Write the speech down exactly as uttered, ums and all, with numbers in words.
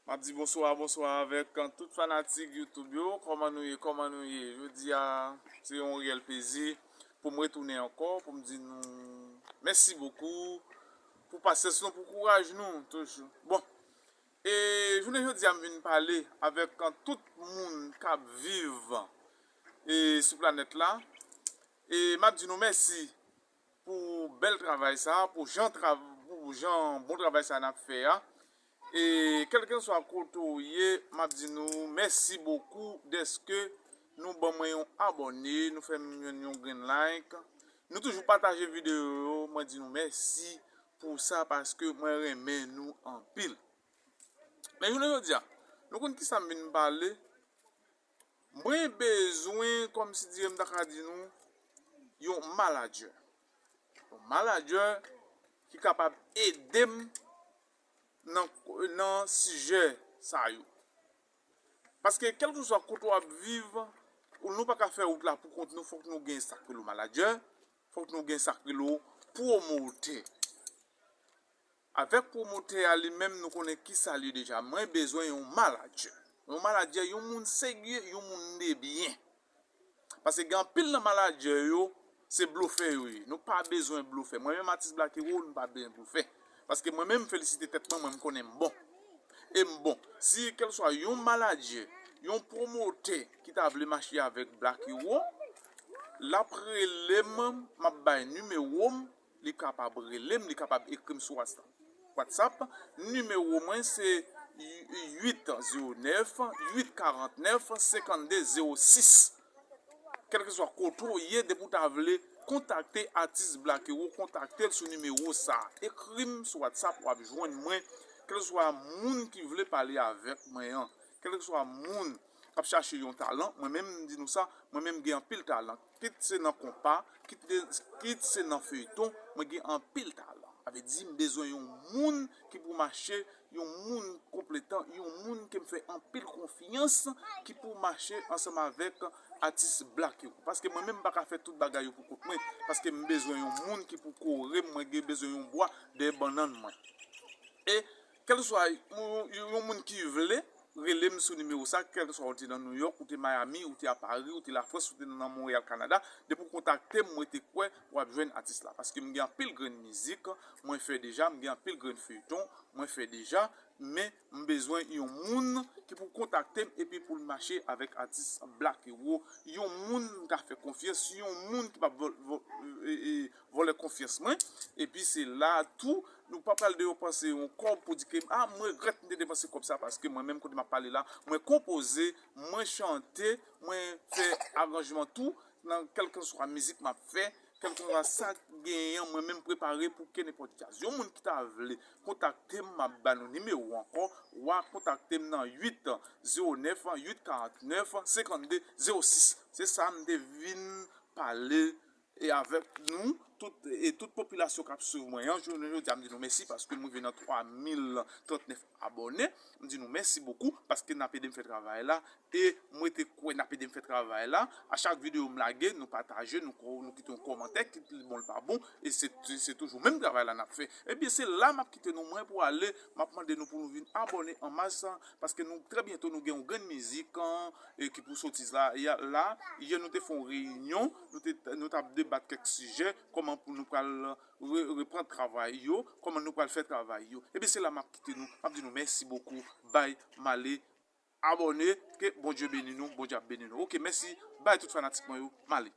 M ap di bonswa, bonswa avèk tout fanatik YouTube yo. Kòman nou ye? Kòman nou ye? Jodi a, se yon reyèl plezi pou m retounen ankò, pou m di nou mèsi bokou pou pasyans nou, pou kouraj nou toujou. Bon, e jounen jodi a, m vin pale avèk tout moun k ap viv e sou planèt la. E m ap di nou mèsi pou bèl travay sa, pou jan, tra, pou jan bon travay sa n ap fè a. E kèlkeswa kote w ye, m ap di nou mèsi bokou dèske nou ban mwen yon abòne, nou fè m jwenn yon grenn like. Nou toujou pataje videyo yo, mwen di nou mèsi pou sa paske mwen renmen nou anpil. Men jounen jodi a, nou konn kisa m vin pale? Mwen bezwen, kòmsi dire m ta ka di nou, yon manadjè. Yon manadjè ki kapab ede m nan, nan sijè sa yo. Paske kèlkeswa kote w ap viv, nou pa ka fè wout la pou kont nou, fòk nou gen sa k rele manadjè, fòk nou gen sa k rele pwomotè. Avèk pwomotè a li menm, nou konnen kisa l ye deja. Mwen bezwen yon manadjè. Yon manadjè, yon moun serye, yon moun de byen. Paske gen anpil nan manadjè yo, se blofè yo ye. Nou pa bezwen blofè. Mwen menm atis Black Hero, nou pa bezwen blofè. Paske mwen menm, m felisite tèt mwen, mwen m konnen m bon. E m bon. Si kèlkeswa yon manadjè, yon pwomotè ki ta vle mache avèk Black Hero, l ap rele m, m ap bay nimewo m, li kapab rele m, li kapab ekri m sou WhatsApp. WhatsApp, nimewo mwen se uit zewo nèf, uit karant nèf, senkannde zewo sis. Kèlkeswa kote w ye, depi w ta vle kontakte atis Black Hero, kontakte l sou nimewo sa. Ekri m sou WhatsApp, w ap jwenn mwen. Kèlkeswa moun ki vle pale avèk mwen an, kèlkeswa moun k ap chache yon talan, mwen menm m di nou sa, mwen menm m gen anpil talan. Kit se nan konpa, kit, kit se nan feyton, mwen gen anpil talan. Sa vle di, m bezwen yon moun ki pou mache, yon moun konpetan, yon moun ke m fè anpil konfyans, ki pou mache ansanm avèk atis Black yo. Paske mwen menm m pa ka fè tout bagay yo pou kont mwen, paske m bezwen yon moun ki pou kore m, mwen gen bezwen yon bwa dèyè bannann mwen. E kèlkeswa yon, yon moun ki vle, rele m sou nimewo sa, kèlkeswa ou te nan New York, ou te Miami, ou te a Paris, ou te Lafrans, ou te nan Montréal, Canada, depi w kontakte m, mwen te kwè w ap jwenn atis la. Paske m gen anpil grenn mizik, mwen fè deja, m gen anpil grenn feyton, mwen fè deja, men m bezwen yon moun ki pou kontakte m epi pou l mache avèk atis Black Hero, yon moun m ka fè konfyans, yon moun ki p ap vò-, vò-, e, e, vòlè konfyans mwen. Epi se la tou, nou pa pral depanse yon kòb pou di ke, a, mwen regrèt m te depanse kòb sa, paske mwen menm kote m ap pale la, mwen konpoze, mwen chante, mwen fè aranjman tou nan kèlkeswa mizik m ap fè, kèlkeswa sa k genyen an, mwen menm prepare pou kenenpòt djaz. Yon moun ki ta vle kontakte m, m ap ba nou nimewo ankò, w a kontakte m nan uit zewo nèf, uit karant nèf, senkannde zewo sis. Se sa m te vin pale e avèk nou, tout, e tout popilasyon k ap swiv mwen an, jounen jodi a, m di nou mèsi paske m rive nan twa mil trant nèf abòne. M di nou mèsi bokou paske n ap ede m fè travay la e mwen te kwè n ap ede m fè travay la. A chak videyo m lage, nou pataje, nou, nou kite yon kòmantè, kit li bon, li pa bon, e se, se toujou menm travay la n ap fè. Ebyen, se la m ap kite nou, mwen pou ale, m ap mande nou pou nou vin abòne an mas, paske nou, trè byento, nou gen yon grenn mizik, an, e ki pou soti la, ya, la. Yè, nou te fè yon reyinyon, nou te, nou t ap debat kèk sijè, kòman pou nou pral re-, reprann travay yo, kòman nou pral fè travay yo. Ebyen, se la m ap kite nou, m ap di nou mèsi bokou, bay, m ale, abòne, ke Bondye beni nou, Bondye ap beni nou. Oke, mèsi, bay tout fanatik mwen yo, m ale.